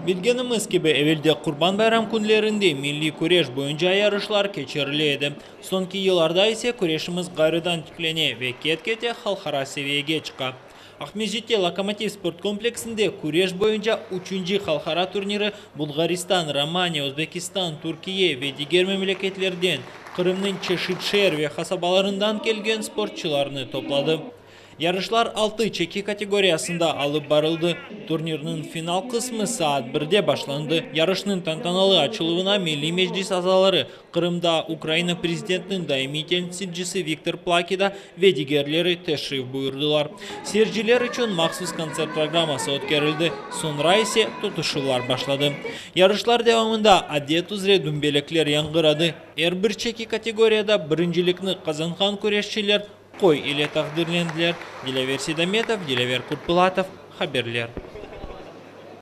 Bilgenimiz kibi, evelde Qurban bayram künlerinde milliy küreş boyunca yarışlar keçirile edi. Soñki yıllarda ise küreşimiz ğayrıdan tiklene ve ket-kete halqara seviyege çıqa. Aqmescitte Lokomotiv sport kompleksinde küreş boyunca üçünci halqara turniri Bulğaristan, Romaniya, Özbekistan, Türkiye ve diger memleketlerden, Qırımnıñ çeşit şeer ve qasabalarından kelgen sportçılarnı topladı. Yarışlar altı çeki kategoriyasında alıp barıldı. Turnirniñ final qısmı saat birde başlandı. Yarışnıñ tantanalı açıluvına Milliy Meclis azaları, Qırımda Ukraina Prezidentiniñ daimiy temsilcisi Viktor Plakida ve digerleri teşrif buyurdılar. Seyirciler içün mahsus kontsert programması ötkerildi, soñra ise tutuşuvlar başladı. Yarışlar devamında adet üzre dümbelekler yañğıradı. Er bir çeki kategoriyada birincilikni qazanğan küreşçiler qoy ile taqdirlendiler. Dilâver Seydametov, Dilâver Kurtpulatov, haberler.